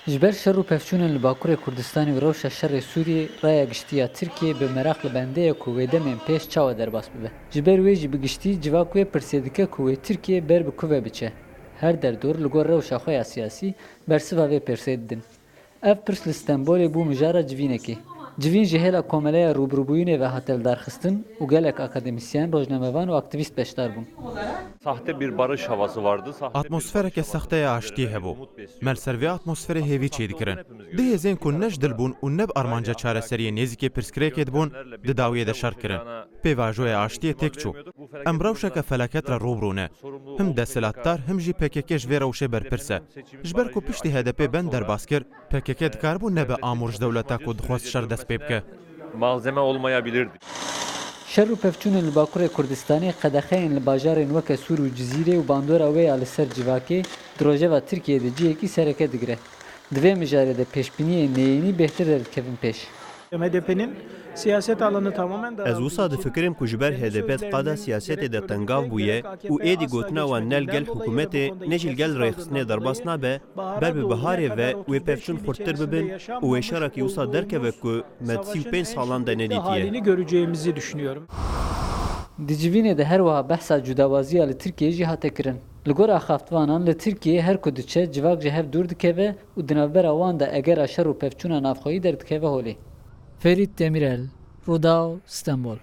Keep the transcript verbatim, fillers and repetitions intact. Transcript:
Ji ber şer û pevçûnên li Bakurê Kurdistanê û rewşa şerê Sûriyê, raya giştî ya Tirkiyê bi meraq li bendê ye ku wê demên pêş çawa derbas bibe. Ji ber wê jî bi giştî civak wê pirsê dike ku wê Tirkiye ber bi ku ve biçe. Her derdor li gor rewşa xwe ya siyasî bersiva vê pirsê didin. Ev pirs li Stenbolê bû mijara civînekê. Civîn ji hêla Komeleya Rûbirûbûyînê ve hate lidarxistin û gelek akademîsyen, rojnamevan û aktîvîst beşdar bûn. Sahte bir barış havası vardı. Sahte bir Atmosfereke barış havası. Sexte ya aştiyê hebû. Me li ser vê atmosferê hêvî çêdikirin. Du hêzên ku ne ji dil bûn û ne bi armanca çareseriyê nêzîkê pirsgirêkê dibûn, di dawiyê de şer kirin. Pêvajoya aştiyê têk çû. Em rewşeke felaket re rûbirû ne. Him desthilatdar, him jî P K K ji vê rewşê berpirs e. Ji ber ku piştî H D P bend derbas kir, P K K dikaribû nebe amûr ji dewleta ku dixwest şer dest pê bike. Malzeme olmayabilirdi. Şer û pevçûnên li Bakurê Kurdistanê qedexeyên li bajarên weke Sûr û Cizîrê û bandora wê ya li ser civakê di rojeva Tirkiyê de cihekî sereke digire. Di vê mijarê de pêşbîniyên neyênî bêhtir derdikevin pêş. M H P'nin siyaset alanı tamamen daraldı. Ez wisa difikirim ku ji ber H D P di qada siyasetê de tengav bûye û êdî gotina wan ne li gel hikûmetê ne jî li gel rêxistinê derbas nabe, ber bi biharê ve wê pevçûn xurttir bibin û wê şerekî wisa derkeve ku me di sî û pênc salan de nedîtiye. Halini göreceğimizi düşünüyorum. Di civînê de her wiha behsa cudawaziya li Tirkiyeyê jî hate kirin. Li gor axaftvanan li Tirkiyeyê her ku diçe civak ji hev dûr dikeve û di navbera wan de egera şer û pevçûna navxweyî derdikeve holê. Ferît Demirel, Rûdaw, Stenbol.